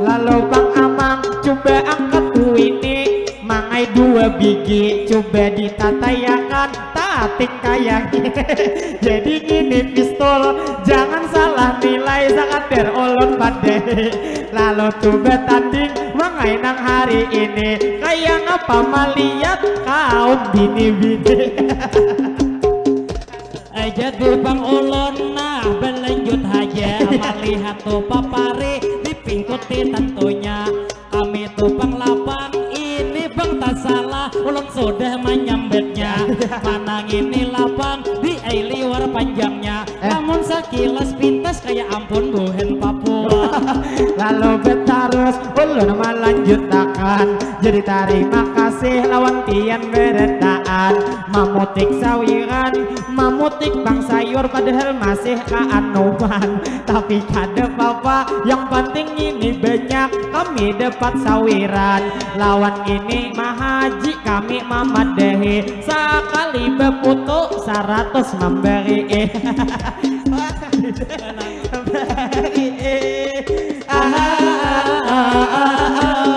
lalu pang amang coba angkat ini mangai dua bigi coba ditatayakan tatik kaya jadi gini pistol jangan salah nilai sakatir ulun pada lalu coba tanding mangai nang hari ini kaya ngapa malihat kaum bini-bini Eh, jadi bang ulun nah berlanjut aja melihat tuh papari dipingkuti tentunya kami tuh bang lapang ini bang tak salah ulun sudah menyambetnya manang ini lapang di ai liwar panjangnya namun sekilas pintas kayak ampun buhen Papua lalu betarus ulun melanjutakan jadi terima kasih lawan tian beretaan mamutik sawiran mamutik bang sayur padahal masih kaanuman tapi kada papa yang penting ini banyak kami dapat sawiran lawan ini mahaji kami mamadahi sakali beputu saratus memberi eh memberi eh ah, ah, ah, ah, ah.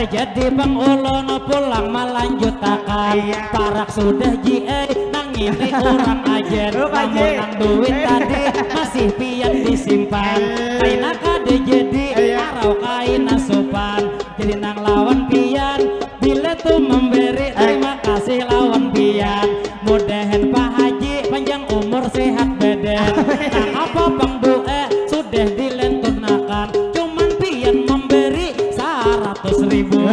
Eh, jadi bang ulun pulang melanjutakan iya. Parak sudah ji eh nang ini orang ajen namun nang duit eh. Tadi masih pian disimpan eh. Kaina kada jadi eh, iya. Arau kaina sopan jadi nang lawan pian bila tu memberi eh. Terima kasih lawan pian mudahan Pak Haji panjang umur sehat badan nang apa pang doa sudah dilenturnakan cuman pian memberi saratus ribu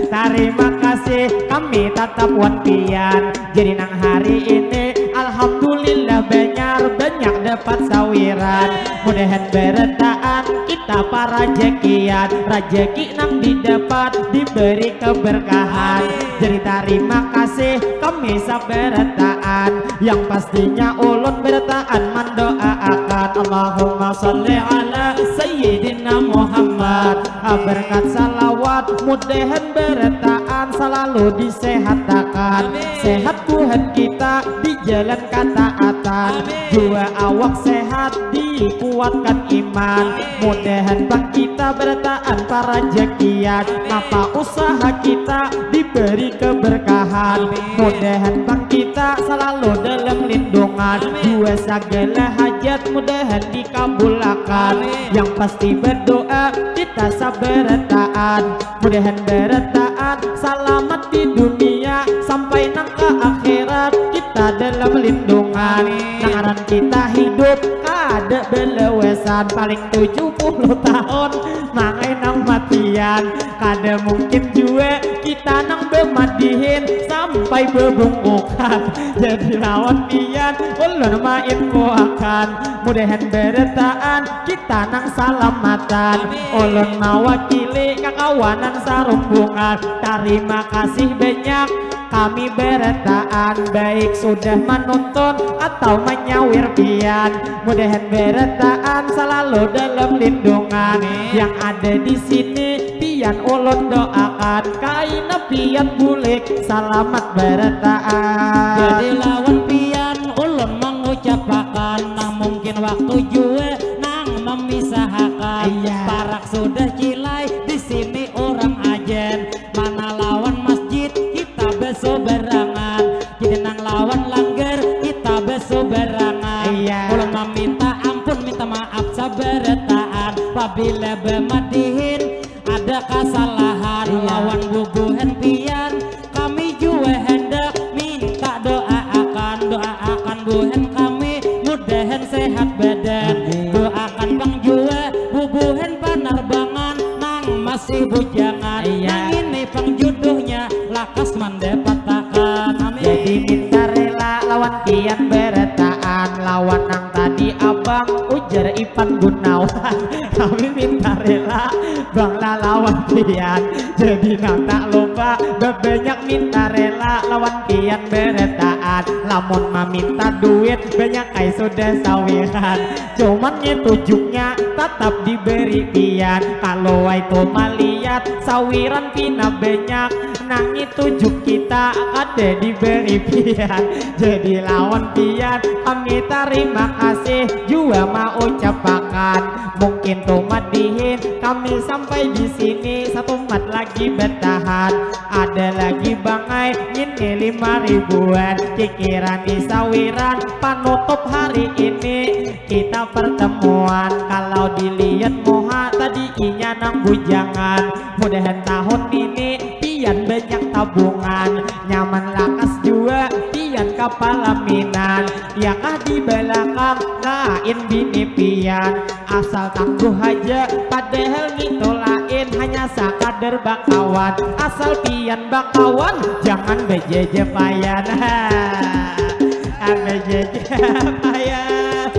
terima kasih kami tatap wan pian jadi nang hari ini alhamdulillah banyar banyak dapat sawiran mudahan beretaan kita parajakian rajaki nang didapat diberi keberkahan jadi terima kasih kami saberetaan yang pastinya ulun beretaan mendoaakan Allahumma salli ala sayyidina Muhammad berkat salawat mudahan beretaan selalu disehatakan sehat Tuhan kita di jalan ketaatan jua awak sehat dikuatkan iman mudahan bang kita beretaan parajakian napa usaha kita diberi keberkahan mudahan bang kita selalu dalam lindungan jua sagala hajat mudahan dikabulakan yang pasti berdoa kita saberetaan mudahan beretaan salamat di dunia sampai nang ke akhirat kita dalam lindungan nang ngaran kita hidup kada belewesan paling tujuh puluh tahun mangai nang matian kada mungkin jua kita nang bemadihin sampai bebungkukan jadi lawan pian ulun main kuakan mudahan beretaan kita nang salamatan ulun mawakili kakawanan sarumbungan tarima kasih banyak kami beretaan baik sudah menonton atau menyawir pian mudahan beretaan selalu dalam lindungan yang ada di sini pian ulun doakan kaina pian bulik salamat beretaan jadi lawan pian ulun mengucapakan nah mungkin waktu jua nang memisahakan iya. Parak sudah cilai di sini orang ajen mana lawan masjid kita besoberangan jadi nang lawan langgar kita besoberangan iya. Ulun meminta ampun minta maaf saberetaan pabila bemadihin ada kasalahan iya. Lawan bubuhan pian kami jua hendak minta doa akan doa akan buhan kami mudahan sehat badan doakan bang jua bubuhan panarbangan nang mas Bujangan. Iya. Nang ini pang juduhnya, lakas mandapatakan. Amin. Jadi minta rela lawan pian barataan, lawan nang tadi abang ujar Ipan Gunawan. Kami minta rela bang lah lawan pian. Jadi nang tak lupa babanyak minta rela lawan pian barataan. Lamun maminta duit banyak ai sudah sawiran. Cuman nya tujuknya tatap diberi pian. Kalau ai tu maliat sawiran pina banyak, nang itu juk kita kada diberi pian. Jadi lawan pian kami tarima kasih jua maucapakan. Mungkin tu madihin kami sampai di sini, satumat lagi batahan. Ada lagi bangai ngini lima ribuan, kikirani sawiran panutup hari ini. Kita pertemuan, kalau dilihat muha tadi inya nang bujangan. Mudahan tahun ini pian banyak tabungan, nyaman lakas jua pian kapalaminan. Yakah di balakang lain bini pian, asal tangguh haja padahal ngitu lain, hanya sakadar bakawan. Asal pian bakawan jangan bajajapayan. Bajajapayan.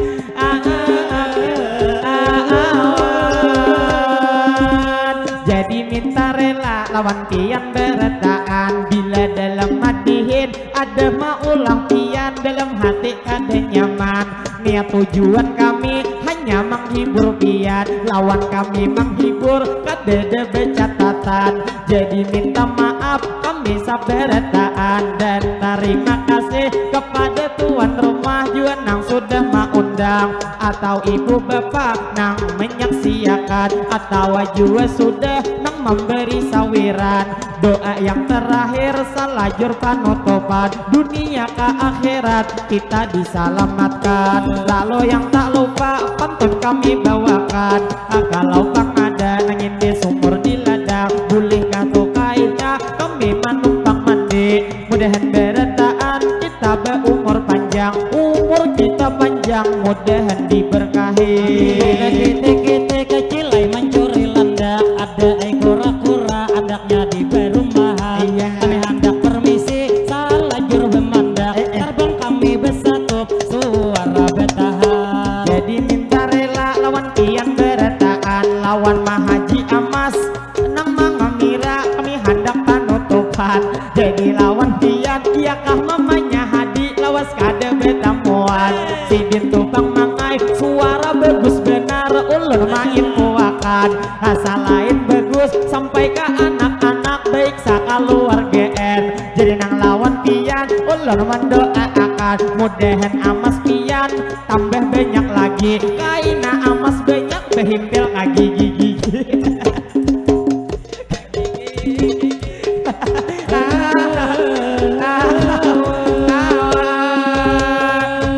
Jadi minta rela lawan pian barataan. Bila dalam madihin ada maulah pian, dalam hati kada nyaman. Niat tujuan kami hanya menghibur pian, lawan kami menghibur kadada bacatatan. Jadi minta maaf kami sabarataan dan tarima kasih kepada tuan rumah jua nang sudah maundang, atau ibu bapa nang menyaksiakan, atawa jua sudah nang memberi sawiran. Doa yang terakhir salajur panutupan, dunia ka akhirat kita disalamatkan. Lalu yang tak lupa pantun kami bawakan. Ah, kalau pang ada nang ini sumur di ladang, bulihkah tu kaina kami manumpang mandi? Mudahan barataan kita baumur panjang, umur kita panjang mudahan diberkahi. Bila kitik-kitik kecil ai mancuri landak, ada ai kura-kura andaknya di barumahan. Iya. Kami handak permisi, salajur bamandak. Eh, eh. Tarbang kami basatup, suara batahan. Jadi minta rela lawan pian barataan, lawan Mahaji Amas nang mangamira, kami handak panutupan. Jadi lawan pian, iyakah mamanya Hadi, lawas kada batamuan. Sidin tu pang mangai, suara bagus banar, ulun mainfuakan. Asa lain bagus sampai ka anak-anak, baik sakaluargaan. Jadi nang lawan pian, ulun mandoaakan, mudahan Amas pian tambah banyak lagi, kaina Amas banyak bahimpil ka gigi-gigi.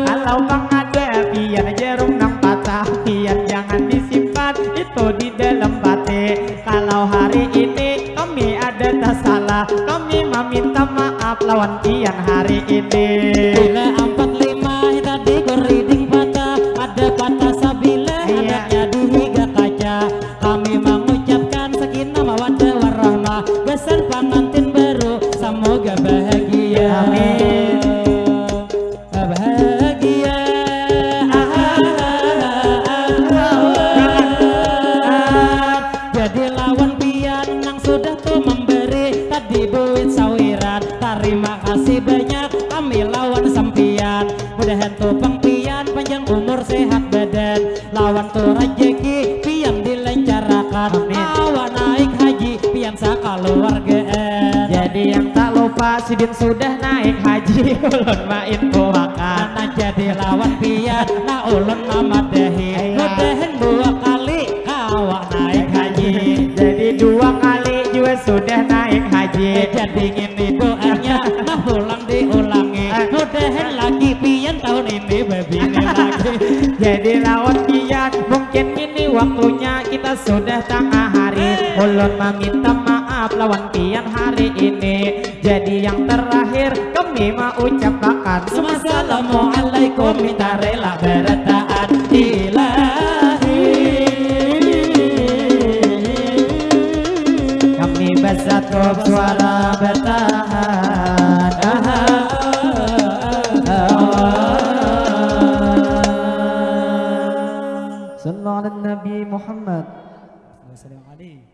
Kalau pang ada pian jarum nang patah, pian jangan disimpan itu di dalam pati. Kalau hari ini kami ada tasalah, kami maminta maaf lawan pian hari ini. Bila ampat lima tadi guriding patah, ada patah sabila, iya, handaknya di higa kaca. Kami mangucapkan sakinah mawaddah warahmah gasan pangantin baru, samoga bahagia. Amin. Bahagia. Jadi lawan pian nang sudah tu memberi tadi buit sawiran. Tarima kasih banyak kami lawan sampian. Mudahan tu pang pian panjang umur sehat badan. Lawan tu rajaki pian dilancarakan. Amin. Awak naik haji pian sakaluargaan. Jadi yang tak lupa sidin sudah naik haji, ulun mainfuakan. Nah, jadi lawan pian, nah, ulun mamadahi. Iya. Mudahan dua kali kawa naik haji. Jadi dua kali jua sudah naik haji. Eh, jadi ngini doanya, nah, pulang diulangi. Eh. Mudahan laki pian tahun ini babini lagi. Jadi lawan pian, mungkin ini waktunya kita sudah tangah hari. Eh. Ulun maminta maaf lawan pian hari ini. Jadi yang terakhir kami maucapakan, assalamualaikum, minta rela barataan ilahi. Sallu ala Nabi Muhammad. Wasallam alaihi.